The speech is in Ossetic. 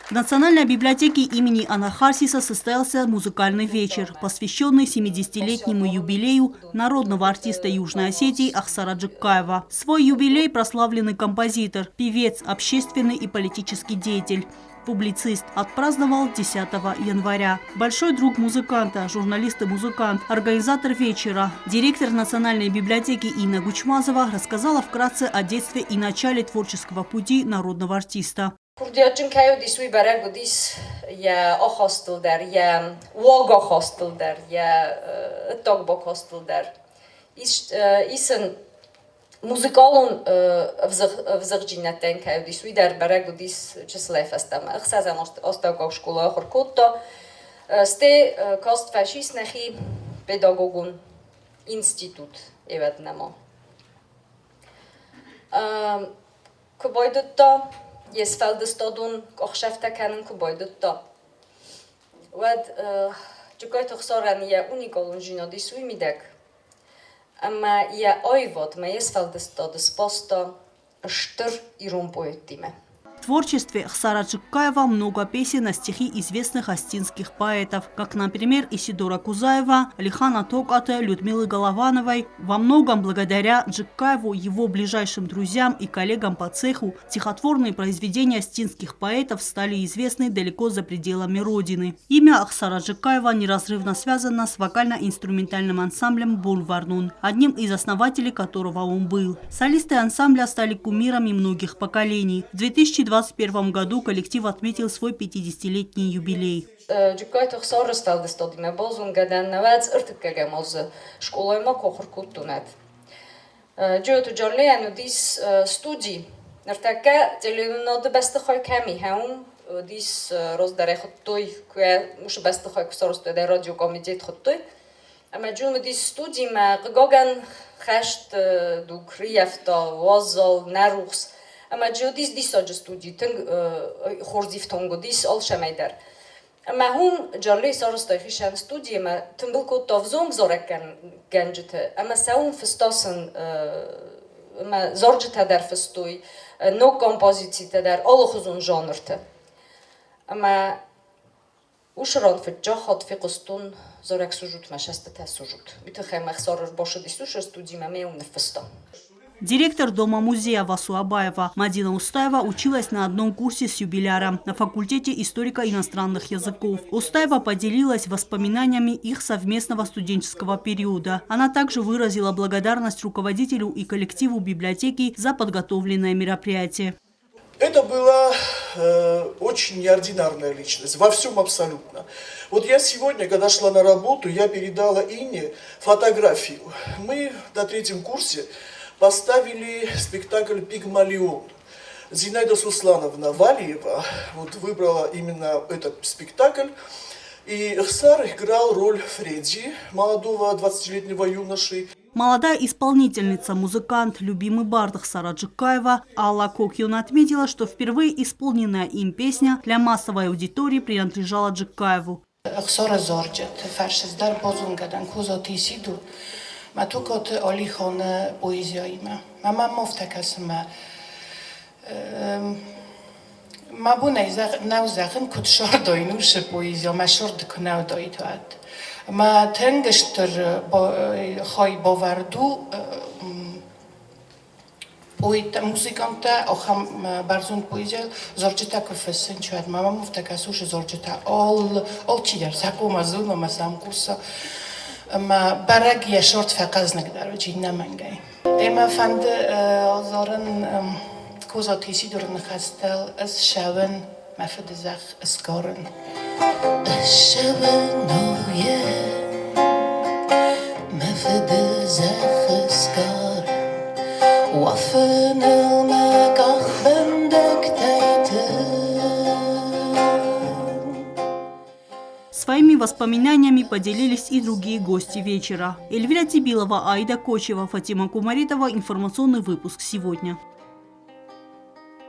В Национальной библиотеке имени Анахарсиса состоялся музыкальный вечер, посвященный 70-летнему юбилею народного артиста Южной Осетии Ахсара Джиккаева. Свой юбилей прославленный композитор, певец, общественный и политический деятель, публицист отпраздновал 10 января. Большой друг музыканта, журналист и музыкант, организатор вечера, директор Национальной библиотеки Инна Гучмазова рассказала вкратце о детстве и начале творческого пути народного артиста. Курдиатджын кӕй уыдис, уый бӕрӕг уыдис йӕ ахастыл дӕр, йӕ уагахастыл дӕр, йӕ ӕддаг бакастыл дӕр. Ис ын музыкалон ӕвзыгъджинӕдтӕ кӕй уыдис, уый дӕр бӕрӕг уыдис чысылӕй фӕстӕмӕ. Ӕхсӕзӕм астӕуккаг скъолайы ахуыр кодта. Стӕй каст фӕцис нӕхи педагогон институт ӕвӕднӕма. Куы байдыдта, йе сфӕлдыстадон къухсӕфтӕ кӕнын куы байдыдта, уӕд Джыккайты Ӕхсарӕн йӕ уникалондзинад ис уый мидӕг, ӕмӕ йӕ аивадмӕ, йе сфӕлдыстады сбаста стыр ирон поэттимӕ. В творчестве Хсара Джиккаева много песен на стихи известных остинских поэтов, как, например, Исидора Кузаева, Алихана Токата, Людмилы Головановой. Во многом благодаря Джиккаеву, его ближайшим друзьям и коллегам по цеху, стихотворные произведения остинских поэтов стали известны далеко за пределами родины. Имя Ахсара Джиккаева неразрывно связано с вокально-инструментальным ансамблем «Бульварнун», одним из основателей которого он был. Солисты ансамбля стали кумирами многих поколений. В 2021 году коллектив отметил свой 50-летний юбилей. Джыккайты Ӕхсары сфӕлдыстадимӕ базонгӕ дӕн нӕуӕдз ӕртыккӕгӕм азы скъолайы ма куы ахуыр кодтон ӕд. Джиоты Джаллейӕн уыдис студи. Ныртӕккӕ телеуынынады бӕстыхай кӕм и, уым уыдис раздӕр хуыдтой, куы уыцы бӕстыхай куы сарӕзтой, радиокомитет хуыдтой. Ӕмӕ Джон уыдис студимӕ, хъыгагӕн, хӕст дуг рыййӕфта, уазал, нӕ рухс. Ӕмӕ Джо уыдис диссаджы студи, тынг хорз ифтонг уыдис алцӕмӕй дӕр. Ӕмӕ уым Джарли сарӕзта хицӕн студи ӕмӕ тымбыл кодта ӕвзонг зарӕггӕнджыты ӕмӕ сӕ уым фыста сын ӕмӕ зарджытӕ дӕр фыстой, ног композицитӕ дӕр алыхуызон жанрты. Ӕмӕ Уыцы ран фыццаг хатт фехъуыстон зарӕг «Служут мӕ сӕстытӕ, служут». Уый тыххӕй мӕ Ӕхсар ӕрбацыдис уыцы студимӕ ӕмӕ йӕ уым ныффыста. Директор Дома-музея Васу Абаева Мадина Устаева училась на одном курсе с юбиляром на факультете историка иностранных языков. Устаева поделилась воспоминаниями их совместного студенческого периода. Она также выразила благодарность руководителю и коллективу библиотеки за подготовленное мероприятие. Это была очень неординарная личность, во всем абсолютно. Вот я сегодня, когда шла на работу, я передала Инне фотографию. Мы на третьем курсе поставили спектакль «Пигмалион». Зинаида Суслановна Валиева вот выбрала именно этот спектакль. И Эхсар играл роль Фредди, молодого 20-летнего юноши. Молодая исполнительница, музыкант, любимый бард Ахсара Джиккаева Алла Кокион отметила, что впервые исполненная им песня для массовой аудитории принадлежала Джиккаеву. Ӕхсары зарджыты фӕрсыздӕр базонгӕ дӕн Козаты Исидор мӕ Токаты Алиханы поэзияимӕ. Мӕ мӕм афтӕ кӕсы, мӕ мӕ бон ӕй нӕу зӕгъын, куыд сырдой нусы поэзия, мӕ сырд куы нӕ уыдаид, уӕд. Мӕ тынг стыр хай бавӕрд у поэттӕ, музыканттӕ ахӕм бӕрзонд поэзийыл зарджытӕ куы фыссынц, уӕд ма мӕм афтӕ кӕсы, уыцы зарджытӕ алчидӕр сӕ хъуамӕ зона ӕмӕ сӕм хъуса. Ӕмӕ бӕрӕг йӕ сорт фӕхъӕзныгдӕр уыди ӕнӕмӕнгӕй. Ӕмӕ фӕнды зарын Козаты Исидоры ныхӕстыл ӕз ссӕуын мӕ фыды зӕхх ысгарын. Ссӕуын ое мӕ фыды зӕхх ысгарын, Уафыныл мӕ къахвӕндӕгтӕй Своими воспоминаниями поделились и другие гости вечера. Эльвира Тибилова, Аида Кочева, Фатима Кумаритова. Информационный выпуск сегодня.